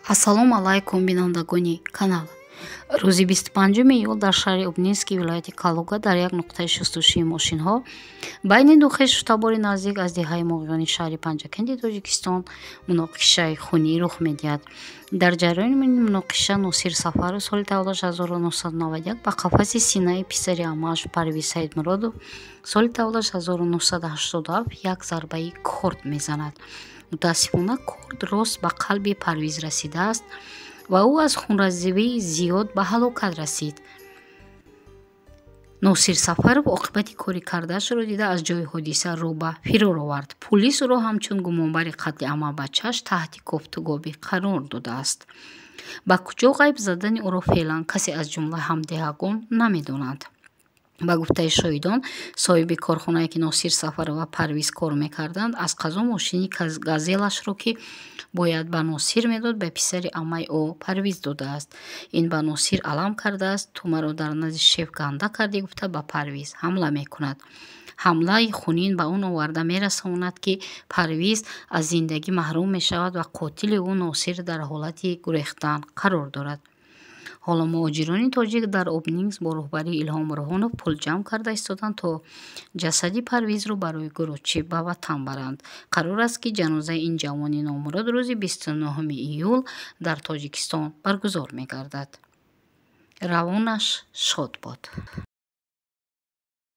Ассалому алайкум, бинандагони канал. Рӯзи 25 июл дар шаҳри Обнински вилояти Калуга дар як нуқтаи шустушӯи мошинҳо байни ду хешу табори наздик аз деҳаи Моғёни шаҳри Панҷакенти Тоҷикистон муноқишаи хунӣ рух медиҳад. Дар ҷараёни муноқиша Носир Сафаров соли таваллудаш 1991 ба қафаси синаи писари амааш Парвиз Саидмуродов соли таваллудаш 1987 як зарбаи корд мезанад. Мутаассифона, корд рост ба қалби Парвиз расидааст ва ӯ аз хунрезии зиёд ба ҳалокат расид. Носир Сафаров оқибати кори кардаашро дида, аз ҷои ҳодиса рӯ ба фирор овард. Пулис ӯро ҳамчун гумонбари қатли амакбачааш таҳти кофтугобӣ қарор додааст. Ба куҷо ғайб задани ӯро феълан касе, аз ҷумла ҳамдеҳагон, намедонанд. Ба гуфтаи шоҳидон, соҳиби корхонае, ки Носир Сафаров ва Парвиз кор мекарданд, аз қазо мошини Газелашро, ки бояд ба Носир медод, ба писари аммаи ӯ Парвиз додааст. Ин ба Носир алам кардааст. «Ту маро дар назди шеф ганда кардӣ», гуфта, ба Парвиз ҳамла мекунад. Ҳамлаи хунин ба он оварда мерасонад, ки Парвиз аз зиндагӣ маҳрум мешавад ва қотили ӯ Носир дар ҳолати гурехтан қарор дорад. Ҳоло муҳоҷирони тоҷик дар Обнинск бо роҳбарии Илҳом Бурҳонов пул ҷамъ карда истоданд, то ҷасади Парвизро барои гӯрочӣ ба ватан баранд. Қарор аст, ки ҷанозаи ин ҷавони номурод рӯзи 29 июл дар Тоҷикистон баргузор мегардад. Равонаш шод бод.